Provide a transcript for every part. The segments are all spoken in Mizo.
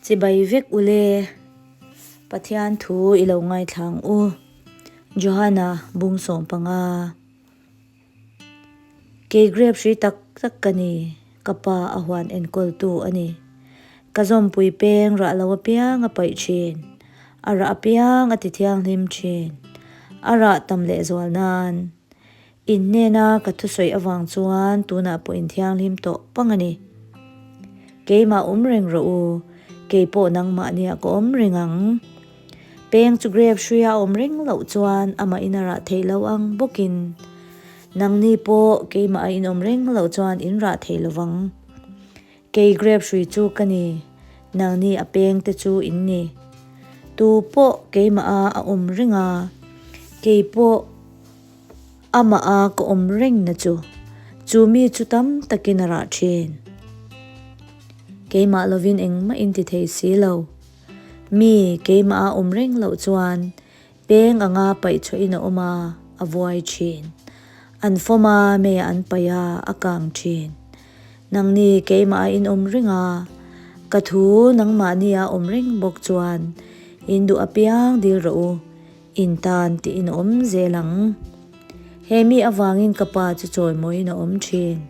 Chibai vek ule, Pathian thu i lo ngaithla ang u. Johana bung 15. Kei grep hrui tak tak ka ni, ka pa a huan enkawltu a ni. Ka zawmpui peng rah lo apiang a paih thin, a rah apiang a ti thianghlim thin, a rah tam lehzual nan. In hnena ka thusawi avang chuan tunah pawh in thianghlim tawh pang a ni. Keimah awm reng rawh u, kei pawh nangmahniah ka awm reng ang. Peng chu grape hruia a awm reng loh chuan amah in a rah theih lo ang bawkin nangni pawh keimah a in awm reng loh chuan in rah thei lo vang. Kei grape hrui chu ka ni, nangni a peng te chu in ni. Tu pawh keimah a a awm reng a, kei pawh. Amah a ka awm reng na chu, chu mi chu tam takin a rah thin. Keimah lovin engmah in ti thei si lo. Mi keimah a awm reng loh chuan peng anga paih chhuahin a awm a, a vuai thin. An fawm a, meiah an paih a, a kang thin. Nangni keimah a in awm reng a, ka thu nangmahni a awm reng bawk chuan in duh apiang dil rawh u. In tan tiin a awm zel ang. He mi avangin ka pa chu chawimawiin a awm thin.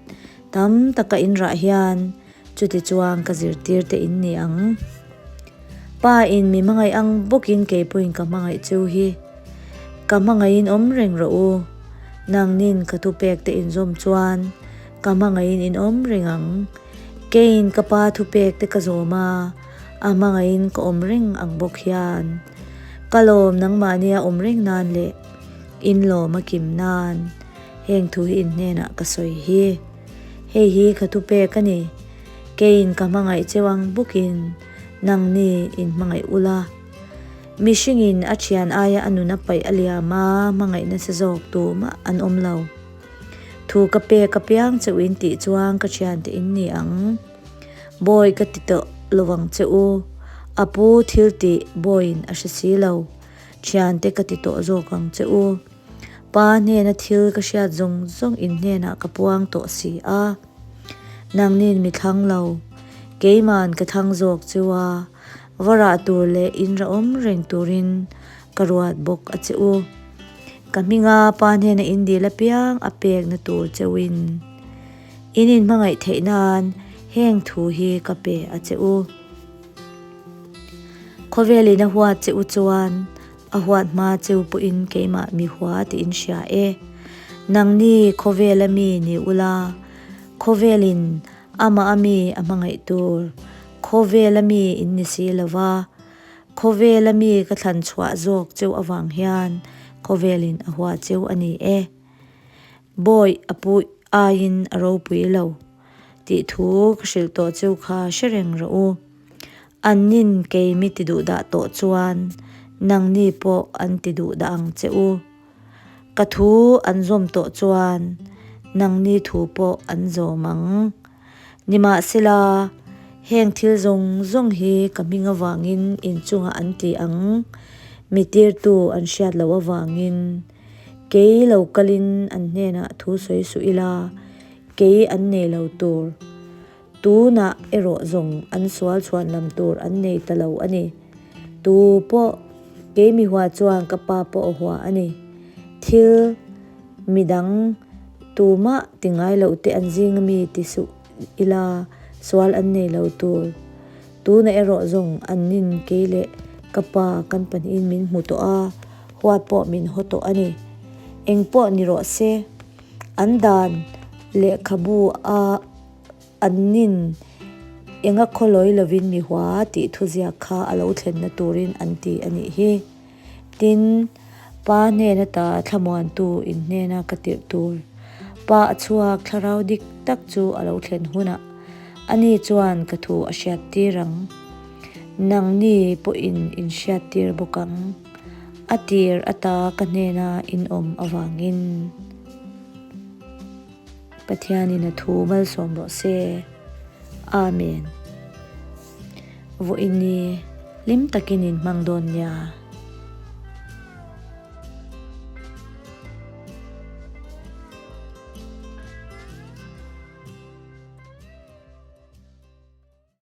Tam taka in rah hian chuti chuan ka zirtir te in ni ang. Pa in mi hmangaih ang bawkin kei pawhin ka hmangaih cheu hi. Ka hmangaihin awm reng rawh u. Nangnin ka thupek te in zawm chuan ka hmangaihin in awm reng ang. Keiin ka pa thupek te ka zawm a, a hmangaihin ka awm reng ang bawk hian. Ka lawm nangmahnia awm reng nan leh in lawm a kim nan heng thu hi in hnenah ka sawi hi. Hei hi ka thupek a ni. Keiin ka hmangaih cheu ang bawkin nangni in hmangaih ula. Mihringin a thian aia a nun a paih a liam a, hmangaih nasa zawk tumah an awm lo. Thu ka pek apiang cheu in tih chuan ka thiante in ni ang. Bawi ka ti tawh lo ang che u, a pu thil tih bawiin a hre si lo, thiante ka ti tawh zawk ang che u. Pa hnena thil ka hriat zawng zawng in hnenah ka puang tawh si a. Nangnin mi thlang lo, keiman ka thlang zawk che u a, va rah tur leh in rah-awm reng turin ka ruat bawk a che u. Ka hminga pa hnena in dil apiang a pekna tur che uin. In inhmangaih theih nan heng thu hi ka pe a che u. Khawvelin a huat che u chuan a huat hma cheu pawhin keimah mi hua tih in hria e. Nangni khawvela mi ni ula, khawvelin amah a mi a hmangaih tur khawvela mi in ni si lo va, khawvela mi ka thlan chhuah zawk cheu avang hian khawvelin a hua cheu a ni e. Bawi a pu aiin a ropui lo tih thu ka hrilh tawh cheu kha hre reng rawh u. An nin kei mi ti duh dah tawh chuan nangni pawh an ti duh dah ang che u. Ka thu an zawm tawh chuan nangni thu pawh an zawm ang. Nimahsela, heng thil zawng zawng hi ka hming avangin inchungah an ti ang, mi tirtu an hriat loh avangin. Kei lo kalin an hnenah thu sawi suh ila, kei an nei lo tur. Tunah erawh zawng an sual chhuan lam tur an nei ta lo a ni. Tu pawh kei mi hua chuan ka pa pawh a hua a ni. Thil midang tumah ti ngai loh te an zinga mi ti suh ila sual an nei lo tur. Tunah erawh zawng an nin kei leh ka pa kan pahnihin min hmu tawh a, huat pawh min haw tawh a ni. Eng pawh ni rawh se, an dan lehkhabu a an nin enga khawlawi lovin mi hua tih thuziak kha a lo thlenna turin an ti a nih hi. Tin, Pa hnena ta thlamuantu in hnena ka tirh tur. Pa a chhuak thlarau dik tak chu a lo thlen hunah ani chuan ka thu a hriattir ang. Nangni pawhin in hriattir bawk ang. A tir ata ka hnena in awm avangin. Pathianin a thu malsawm rawh se. Amen. Vawiin ni hlim takin in hmang dawn nia.